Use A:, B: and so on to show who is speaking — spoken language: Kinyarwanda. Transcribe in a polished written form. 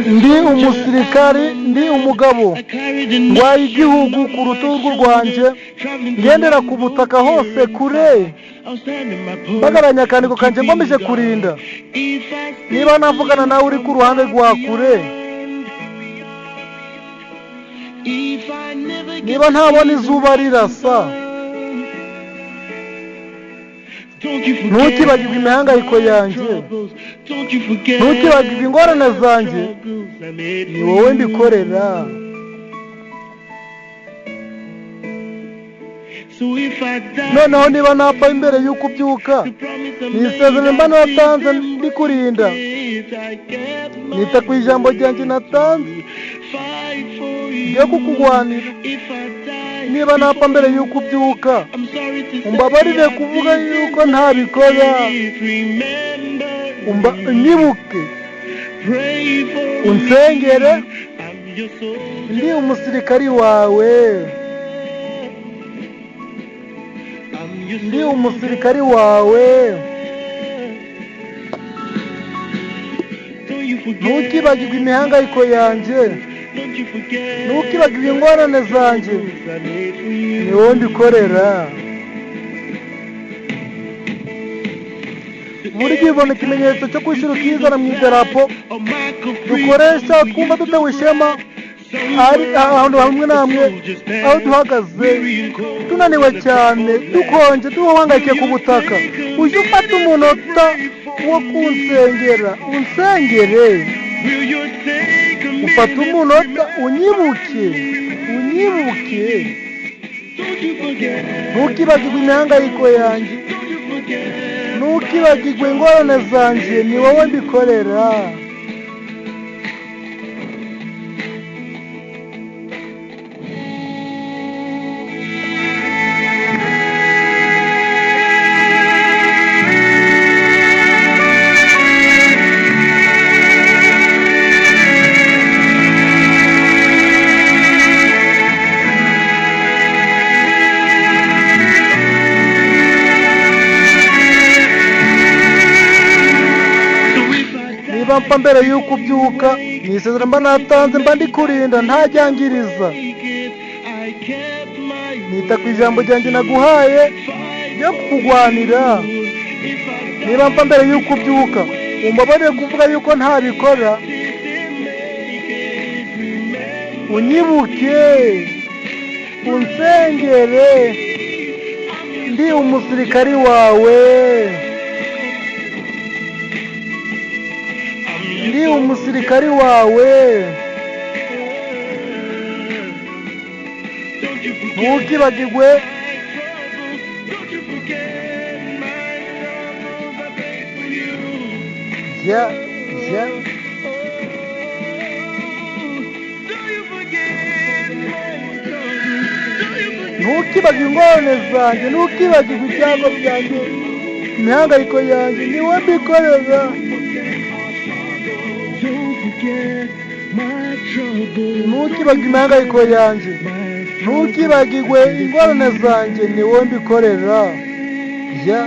A: Ndi umusirikari, ndi umugabo, ndwaye igihugu ku rutugu rwanjye, ngendera ku butaka hose kure, mpagararanye akandiko kanjye nkomeje kurinda. Niba navugana nawe uri ku ruhande rwa kure, niba ntabona izuba rirasa, ntukibagirwe imihangayiko yanjye, ntukibagirwe ingorane zanjye, ni wowe mbikorera. Noneho niba napfa imbere y'uko ubyuka, ni isezerano mba natanze ndikurinda, nita ku ijambo ryanjye natanze ryo kukugwanira. Niba napfa mbere y'uko ubyuka, umbabarire kuvuga yuko ntabikora, unyibuke, unsengere, ndi umusirikari wawe, ndi umusirikari wawe. Ntukibagirwe imihangayiko yanjye, ntukibagirwe ingorane zanjye, ni wowe mbikorera. Buri gihe ubona ikimenyetso cyo kwishyura ukizana mu idarapo dukoresha twumva dutewe ishema, ari ahantu hamwe na hamwe aho duhagaze tunaniwe cyane, dukonje, duhangayikiye ku butaka, ujye ufata umunota wo kunsengera, unsengere, ufate umunota unyibuke, unyibuke, ntukibagirwe imihangayiko yanjye, ntukibagirwe ingorane zanjye, ni wowe mbikorera. Niba mpfa mbere y'uko ubyuka, ni isezerano mba natanze mba ndikurinda ntajyangiriza, nita ku ijambo ryanjye naguhaye ryo kukugwanira. Niba mpfa mbere y'uko ubyuka, umbabarire kuvuga yuko ntabikora, unyibuke, unsengere, ndi umusirikari wawe, ndi umusirikari wawe. Ntukibagirwe ya ya ntukibagirwe ingorane zanjye, ntukibagirwe ibyago byanjye, imihangayiko yanjye, ni wowe mbikorera. Ntukibagirwe imihangayiko yanjye, ntukibagirwe ingorane zanjye, ni wowe mbikorera. Ya.